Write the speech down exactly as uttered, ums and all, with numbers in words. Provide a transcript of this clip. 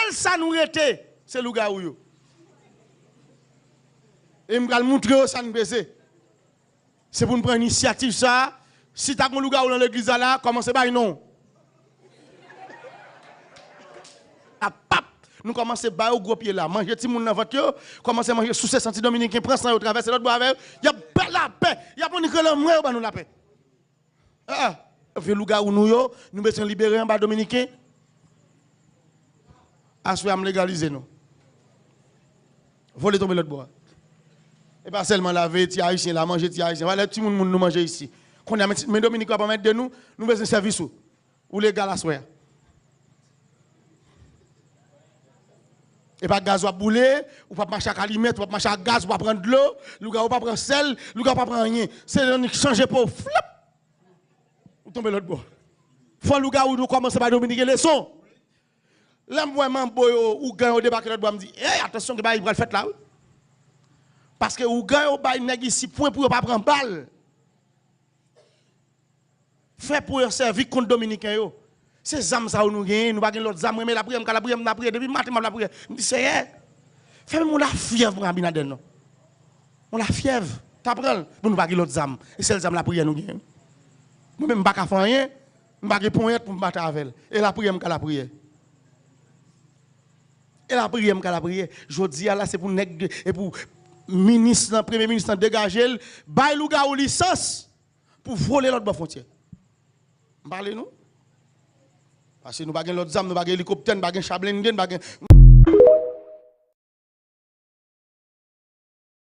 Sèl sa nou rete, se lougawou yo. E m pral montre yo sa n bezwen. Se pou n pran inisyativ sa a. Si ta gon lougawou nan legliz la, la, kòmanse bay non. Apap! Nou kòmanse ba yo gwo pye la. Manje timoun nan vant yo, kòmanse manje, souse san ti dominiken, pran san yo, travèse lòt bò avè yo. Y ap bay lapè. Y ap annik rele anmwe yo ban nou lapè. Ah, ah. Vye lougawou nou yo, nou bezwen libere anba dominiken. Aswè a m legalize nou. Vole tonbe lòt bò a. E pa sèlman lave ti ayisyen la, manje ti ayisyen. Valè timoun moun nou manje isi. Kounye a, men, men Dominik yo ap anmède nou, nou bezwen sèvis ou. Ou legal aswè a. E pa gaz w ap boule, ou p ap mache ak alimèt, ou p ap mache ak gaz, ou p ap pran dlo, lougawou pa pran sèl, lougawou pa pran anyen. Se annik chanje po, flap! Ou tonbe lòt bò. Fò lougawou nou kòmanse ba Dominiken leson. Lè m wè manbo yo, ougan yo debake lòt bò, m di, ey, atansyon, gen bagay ki pral fèt la, wi. Paske ougan yo bay nèg isi pwen pou yo pa pran bal. Fè pou yo sèvi kont Dominiken yo. Se zam sa yo nou genyen, nou pa gen lòt zam. Mwen renmen lapriyè, m ka lapriyè, m lapriyè. Depi maten m ap lapriyè. M di, Seyè, fè m yon lafyèv pran Abinader non. Yon lafyèv, ta pran l. Bon, nou pa gen lòt zam. E sèl zam lapriyè nou genyen. Mwen menm m pa ka fè anyen, m pa gen ponyèt pou m batay avè l. E lapriyè m ka lapriyè. E lapriyè m ka lapriyè. Jodi a la, se pou nèg de, e pou minis lan, premye minis lan degaje l, bay lougawou lisans pou vole lòt bò fwontyè. M pale nou. Paske nou pa gen lòt zam, nou pa gen elikoptè, nou pa gen cha blende, nou pa gen